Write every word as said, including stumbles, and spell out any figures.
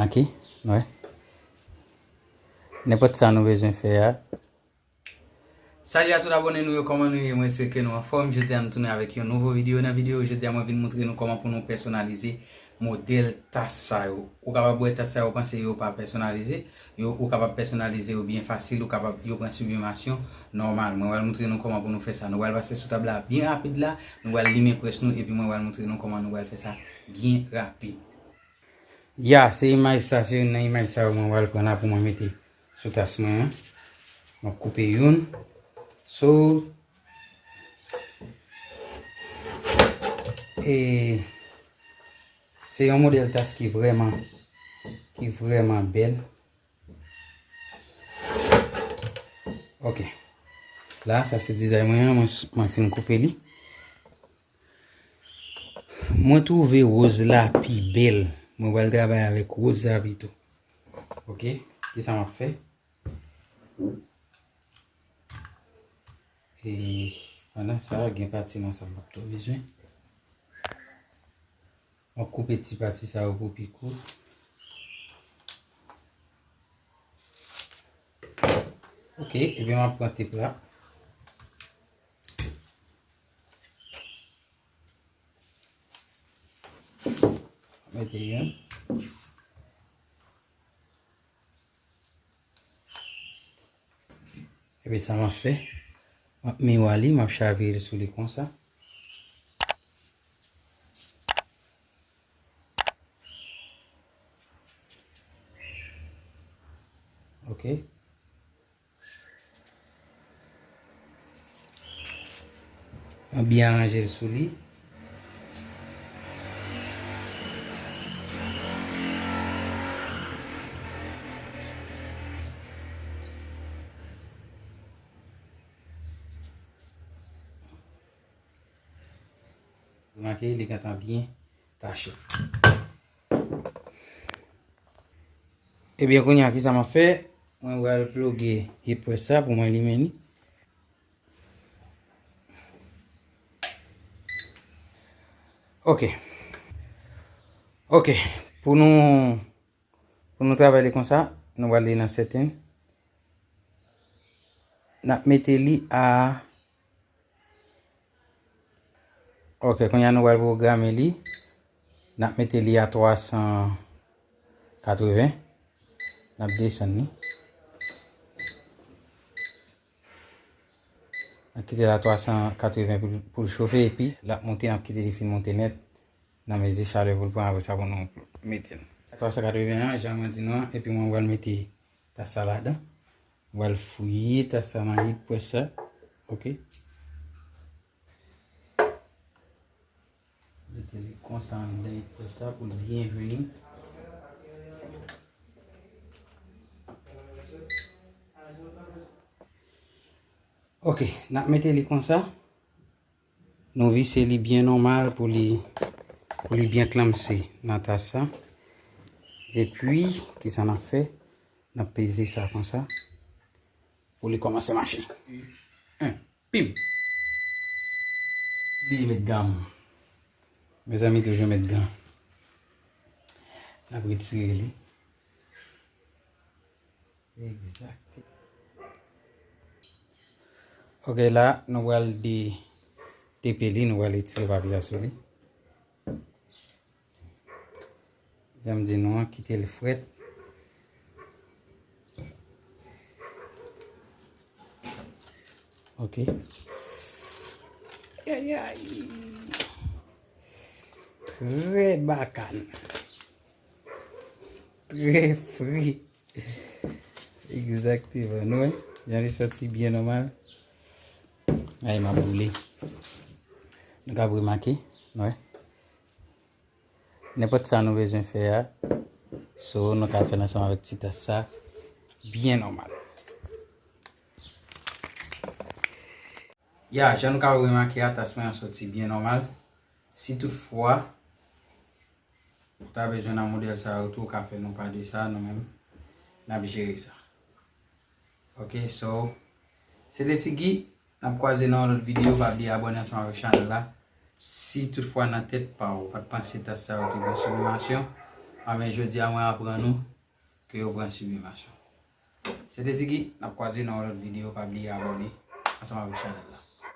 Ok, wè. Nenpòt sa nou bezwen fè a. Salut à tout abonné nou yo, kòman nou ye? Mwen espere ke nou anfòm. Jodi a nou tounen avèk yon nouvo videyo. Nan videyo jodi a, mwen vin montre nou kòman pou nou pèsonalize modèl tas sa yo. Ou kapab wè tas sa yo, ou panse yo pa pèsonalize. Yo, ou kapab pèsonalize yo byen fasil, ou kapab, yo pran siblimasyon nòmal. Mwen pral montre nou kòman pou nou fè sa. Nou pral pase sou tab la byen rapid la, nou pral limen près nou, epi mwen pral montre nou kòman nou pral fè sa byen rapid. Ya, se imaj sa, se youn nan imaj sa yo mwen pral pran la pou mwen mete sou tas mwen an. Mwen koupe youn. So, e se yon modèl tas ki vrèman, ki vrèman bèl. Ok. La, sa se dizay mwen an, mwen, mwen fin koupe li. Mwen twouve woz la pi bèl. Mwen pral travay avèk woz la pito. Ok, kisa m ap fè? E pandan sa, gen pati nan sa m p ap twò bezwen. Mwen koupe ti pati sa yo pou pi kout. Ok, ebyen m ap pran tep la. Mete youn. Epi sa m ap fè, m ap miwa li, m ap chavire l sou li konsa. Ok. Mwen byen ranje l sou li. Remake, li gentan byen tache. Ebyen, kounye a, kisa m ap fè? Mwen pral ploge heat press sa pou mwen limen li. Ok. Ok. Pou nou, pou nou travay li konsa, nou pral li nan setting. N ap mete li a, ok, kounye a nou pral pwograme li. N ap mete li a twa san katreven. N ap desann li. N ap kite l a twa san katreven pou, pou l chofe, epi l ap monte, n ap kite li fin monte nèt nan mezi chalè pou l pran, apre sa pou nou mete l. Twa san katreven an, jan mwen di nou an, epi mwen pral mete tas sa ladan. Mwen pral fouye tas sa nan heat press sa. Ok. Mete li konsa anndan heat press sa pou l byen vini. Ok, n ap mete li konsa. Nou vise li byen nòmal pou li, pou li byen klanmse nan tas sa. Epi, kisa n ap fè? N ap peze sa konsa. Pou li kòmanse mache. En, pim! Bliye met gan. Mezanmi, toujou met gan. N ap retire li. Egzakte. Ok, la, nou pral de, depe li, nou pral retire papye a sou li. Jan m di nou an, kite l frèt. Ok. Ayayay. Trè bakan. Trè fre. Egzakteman. Nou wè, jan li sòti byen nòmal. Ay, m ap boule. Nou kab remake, nou wè. Nenpòt sa nou bezwen fè a, so, nou ka fè l ansanm avèk ti tas sa, byen nòmal. Ya, jan nou ka remake a, tas mwen an sòti byen nòmal. Si toutfwa ou ta bezwen nan modèl sa yo tou, ou ka fè nou pa de sa, nou menm, n ap jere sa. Ok, so, se te Ti Guy, n ap kwaze nan yon lòt videyo, pa bliye abòne ansanm avèk chanèl la. Si toutfwa nan tèt pa w, ou pa t panse tas sa yo te gen siblimasyon, Men jodi a mwen aprann nou ke yo pran siblimasyon. Se te Tiki, n ap kwaze nan yon lòt videyo, pa bliye abòne ansanm avèk chanèl la.